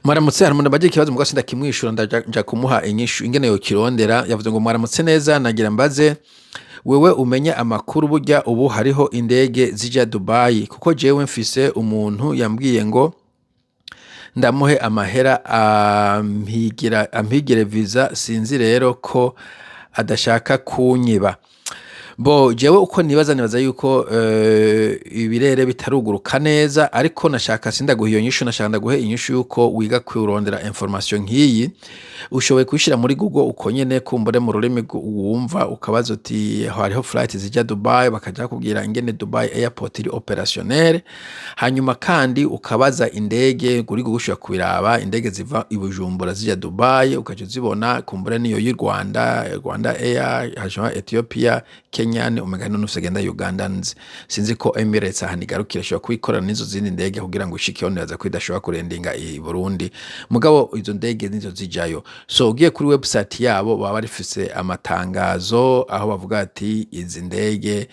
Mwaramutse. Hari umuntu ambajije ikibazo, mugabo sindakimwishura, ndaja nja kumuha inyishu ingene yokirondera. Yavuze ngo: "Mwaramutse neza, nagira mbaze wewe umenye amakuru, burya ubu hariho indege zija Dubai? Kuko jewe mfise umuntu yambwiye ngo ndamuhe amahera ampigira ampigire visa, sinzi rero ko adashaka kunyiba." Bo jewe uko nibaza, nibaza yuko ibirere bitaruguruka neza, ariko nashaka sindaguha iyo nyishu, nashaka ndaguhe inyishu yuko wiga kurondera information nk'iyi. Ushoboye kuyishira muri Google uko nyene, kumbure mu rurimi wumva, ukabaza uti: "Hariho flight zija Dubai?" Bakaja bakubwira ingene Dubai airport iri opérationnel. Hanyuma kandi ukabaza indege kuri Google, ushobora kubiraba, indege ziva i Bujumbura zija Dubai, ukaca uzibona. Kumbure niyo y'u Rwanda, Rwanda Air, hanyuma Ethiopia, Kenyan, umenga n'ufise agenda Ugandans, sinzi ko Emirates ahantu igarukira, ishobora kubikorana n'izo zindi ndege kugira ngo ishikeho. Nibaza ko idashobora kurendinga i Burundi, mugabo izo ndege nizo zijayo. So ugiye kuri website yabo, baba barifise amatangazo aho bavuga ati: "Izi ndege,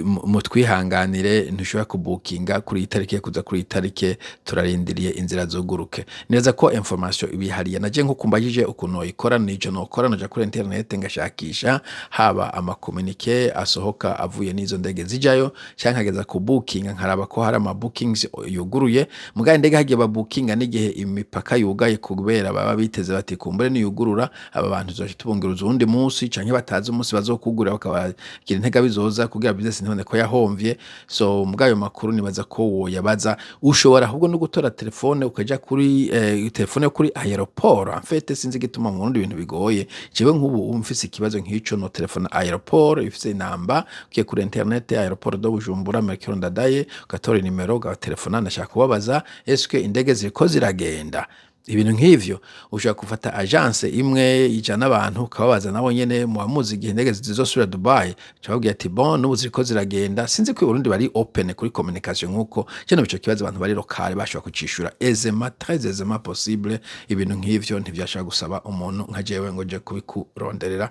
mutwihanganire, ntushobora kubukinga kuri iyi tariki kuza kuri iyi tariki, turarindiriye inzira zuguruke." Neza ko information ibihariye. Naje nko kumbajije ukuntu noyikora, nico nokora: noja kuri internet ngashakisha haba ama communiqué asohoka avuye n'izo ndege zijayo, canke nkageza ku booking, nkaraba ko hari ama bookings yuguruye. Mugabo indege hagiye babukinga n'igihe imipaka yugaye, kubera baba biteze bati: "Kumbure niyugurura aba bantu tuzoca tubunguruza uwundi munsi", canke batazi umunsi bazokugurira, bakabagira intega bizoza kugira business ntibone ko yahomvye. So mugabo ayo makuru nibaza ko woyabaza. Ushobora ahubwo no gutora telefone, ukaja kuri telefone yo kuri aéroport. En fait, sinzi igituma mu Burundi ibintu bigoye. Jewe nk'ubu mfise ikibazo nk'ico, no telefone aéroport ifise inamba. Ugiye kuri internet, aéroport de Bujumbura, Melchior Ndadaye, ugatora inimero, ugatelefona: "Ndashaka kubabaza, eske indege ziriko ziragenda?" Ibintu nk'ivyo. Ushobora gufata agence imwe ijana abantu, ukababaza nabo nyene: "Muba muzi igihe indege zizosubira Dubai?" Bababwira ati: "Bon, n'ubu ziriko ziragenda." Sinzi ko i Burundi bari open kuri communication nkuko kino ico kibazo abantu bari local bashobora kucishura aisément, très aisément possible. Ibintu nk'ivyo ntivyashobora gusaba umuntu nka jewe ngo nje kubikuronderera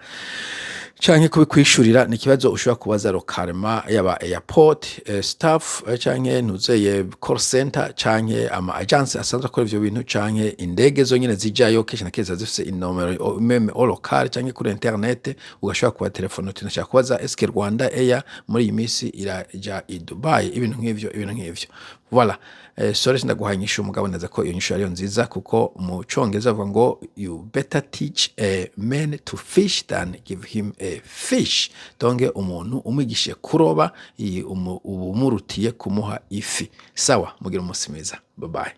canke kubikwishurira. Ni ikibazo ushobora kubaza localement, yaba airport staff, canke ntuzeye call center, canke ama agence asanzwe akora ivyo bintu, canke indege zonyene zijayo. Kenshi na kenshi ziba zifise inomero même au local canke kuri internet, ugashobora kuba telefone uti: "Ndashaka kubaza, eske Rwanda Air muri iyi minsi iraja i Dubai?" Ibintu nk'ivyo, ibintu nk'ivyo. Voilà. Sorry, sindaguhaye inyishu, mugabo neza ko iyo nyishu ariyo nziza, kuko mu Congereza bavuga ngo: "You better teach a man to fish than give him a fish." Donc umuntu umwigishije kuroba, uba umurutiye kumuha ifi. Sawa, mugira umunsi mwiza, bye bye.